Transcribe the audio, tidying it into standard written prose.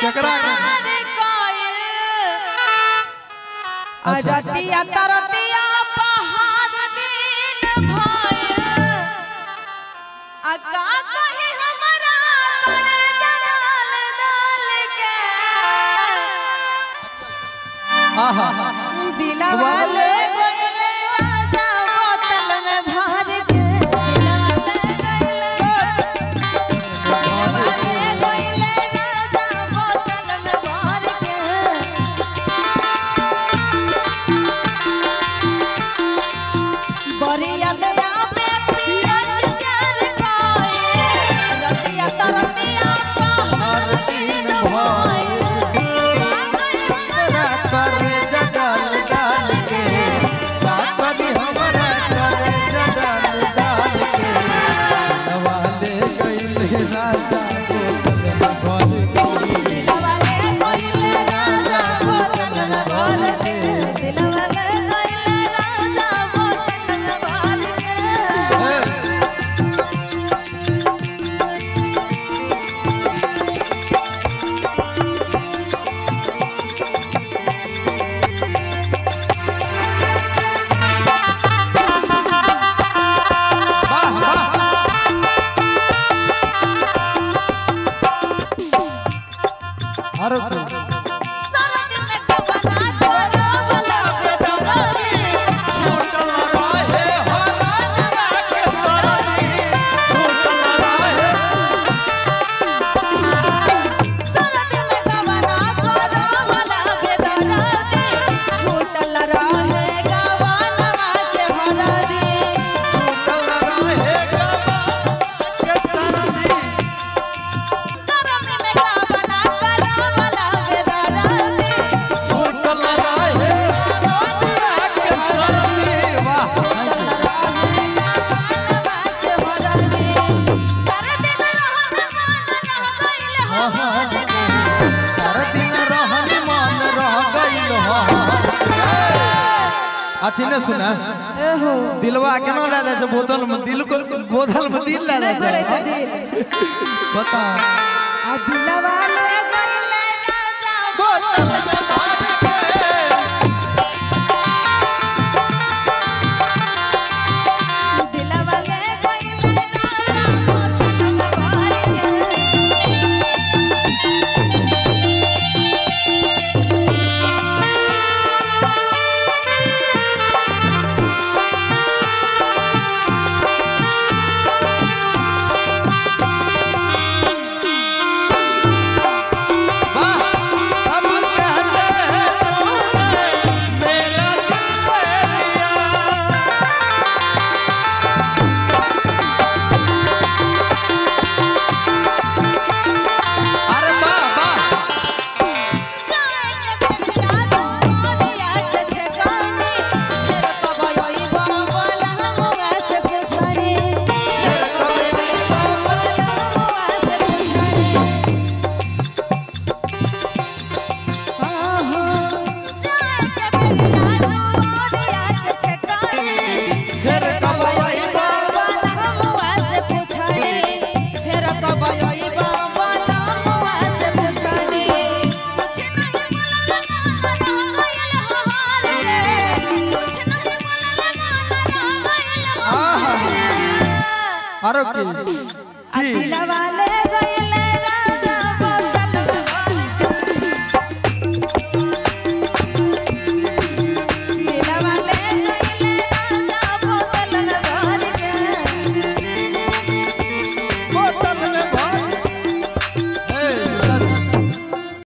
केकरा अच्छा रतिया तरतिया पहाड़ दिन भइल आ का कहे हमरा कर जदल दल के आहा दिलवा ले गइले राजा बोतल में भर के दिलवा ले गइले राजा बोतल में भर के बरिया दया में पिया प्यार कोई रतिया तरतिया पहाड़ दिन भइल हमरा कर जगल डाल के बाबा जी हमरा कर जगल डाल के दिलवा ले गइले राजा बोतल में भर के दिलवा ले गइले राजा बोतल में भर के दिलवा ले गइले राजा बोतल में भर के। वाह वाह हर सरद में कबना तोरो वाला बेदर्दी छूटल रहे हो राजा के सरदी छूटल रहे सरद में कबना तोरो वाला बेदर्दी छूटल रहे गवानवा के हरदी छूटल रहे गवा के सरदी गरमी में गबना करो वाला बेदर्दी छूटल रहे राजा के सरदी वाह के हरदी सरद में रहन मन रह गइल हो चार दिन रहनी मन रह गइल हो। अच्छी ने सुना एहो दिलवा केना ले जाइ छै बोतल में दिल को बोतल में दिल ले जाइ छै बता आ दिलवा ले गइले राजा बोतल में भर के दिलवा ले गइले राजा बोतल में भर के। वाह हम कहते हैं तूने मेरा दिल ले लिया। अरे वाह वाह जाए के बेरिया दुनिया के छकानी फेर कब अइबो बोला मुआ से पुछानी फेर कब अइबो बोला मुआ से पुछानी आहो जाए के बेरिया दुनिया के छकानी फिर कब अइबो बोला मुआ से पुछानी फेर कब अइबो